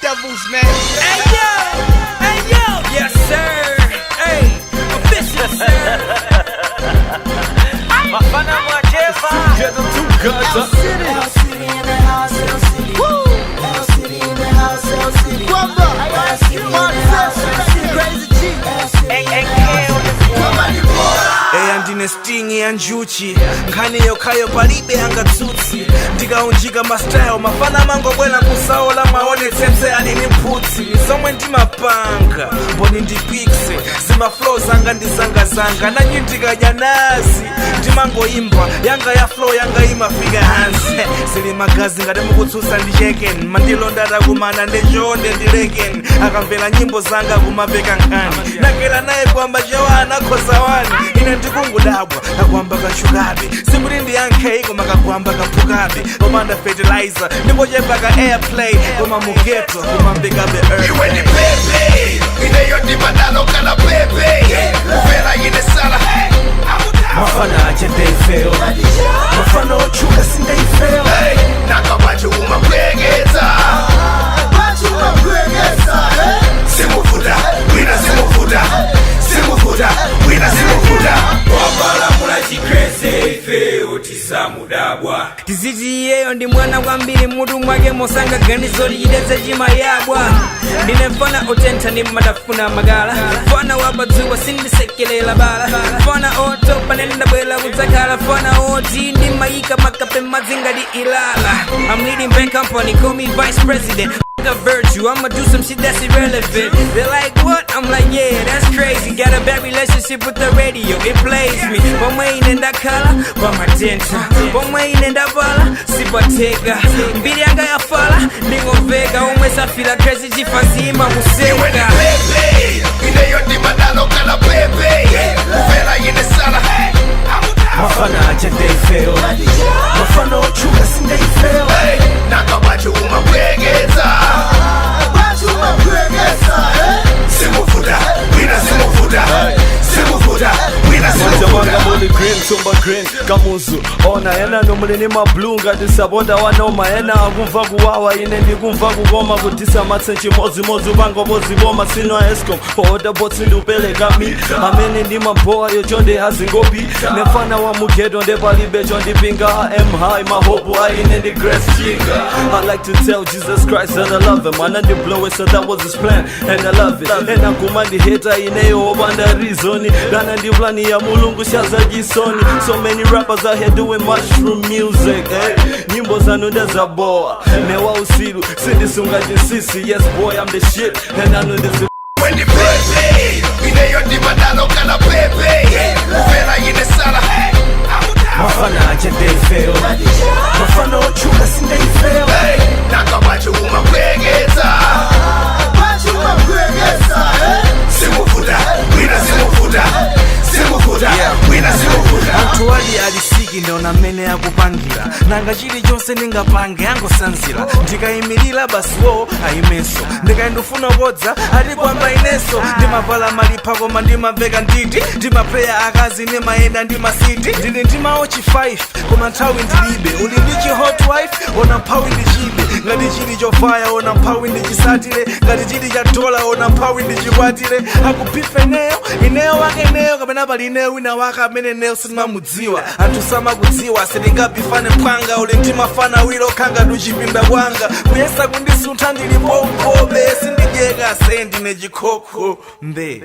Devils, man. Hey yo, hey yo, yes sir. Hey, official sir. Mafana mwachepa. Together, together. L City in the house, L City. L City in the house, L City. L City in the house, L City. Crazy G. L City in the house, L City. Eya, ndine sting ya njuchi, nkhani yokhayo palibe angatsutsi. Ndikaunjika mastyle mafana mangobwera kusaola maonetsetse alini mphutsi zomwe ndimapanga mboni ndipikse zimaflow zanga ndizangazanga nanyi ndikadya nazi ndimangoimba yanga ya flow yanga imafika hansi zili magazi ngati mukutsutsa ndicheken mandilonda atakumana ndechonde ndileken akamvera nyimbo zanga kumapeka nkhani nakela naye kwamba chewa anakhoza wani. Ine ndikungudabwa kakwamba kachukabe sikuti ndiyankhe koma kakwamba kaphukabe komanda fertilizer ndikochepa ka airplay koma mugeto kumambikabe. Iwe ni pepe, ineyo ndimadalo kana pepe kufera ine sala. Mafana ache ndeifeo, mafana ochuka sindeifeo. Hey, nakabathi umapwekeza. Simuvuta wina, simuvuta, simuvuta wina, simuvuta. Wapalamula chikrese ife otisamudabwa. Tiziti iyeyo ndi mwana kwambiri mutu mwake mosanga ganizo lichitetse chimayabwa. Ndine mfana otentha ndi madafuna makala, mfana wapadzuwa sindisekelela bala, mfana otopa nendabwela kudzakhala, mfana oti ndimayika makape madzi ngati ilala. I'm leading bank company, call me vice president. A virtue, I'ma do some shit that's irrelevant. They're like, "What?" I'm like, "Yeah, that's crazy." Got a bad relationship with the radio, it plays me. Pomwe ine ndakhala, pamatenta. Pomwe ine ndavala, sipateka. Mbiri yanga yafala, ndingomveka. Omwe safila crazy chifazima Iwe ni kuseka. Pepe, ineyo ndimadalo kana pepe kufera ine sala. Mafana ache ndeifeo, mafana ochuka sindeifeo. Hey, nakabathi umapwekeza. Simuvuta wina, simuvuta, simuvuta wina, simuvuta. Majamanga muli green, tumba green kamuzu ona ena nomuli ma blue ngati sabota wanoma ena akumva kuwawa ine ndikumva kukoma kutisa matse chimodzimodzi upangopozipoma sino escom oda botsi ndiupereka mi amene ndimambowa yochonde azingopi nefana wa mugeto ndepalibe chondipinga am high mahopu aine ndi grace chinga. I like to tell Jesus Christ that I love him anandiblowe, so that was his plan and I love it. Ena kumandiheta ineyo opanda reason dana ndi plani ya mulungu shaza jisoni. So many rappers out here doing mushroom music, eh? Nyimbo zanu ndazaboa newa usilu sindisunga chisisi. Yes boy, I'm the shit and I know this. Iwe ni pepe, ineyo ndimadalo kana pepe kufera ine sala. Mafana ache ndeifeo, mafana ochuka sindeifeo. Hey, nakabathi umapwekeza. Simuvuta wina, simuvuta, simuvuta wina, simuvuta. Anthu ali alisiki ndiona mmene akupangira nanga chilichonse ndingapange angosanzira. Ndikayimirira basi wo ayimenso ndikayindufuna kodza atikwamba inenso ndimavala malipha koma ndimamveka nditi ndimapreya akazi ndimayenda ndimasiti ndili ndimaochi 5 koma nthawi ndilibe. Uli ndi chi hot wife ona mphawi ndichibe ngati chili chofaya ona mphawi ndichisatire ngati chili cha dola ona mphawi ndichikwatire akupifeneyo ineyo wakeneyo kapena pali ineyo wina wake amene neyo sindimamudziwa anthu samakudziwa sitingabifane mphwanga uli ndimafana wilo khanga duchipinda kwanga kuyesa kundisuntha ndili pompobe sindidyeka se ndine chikhokho mbe.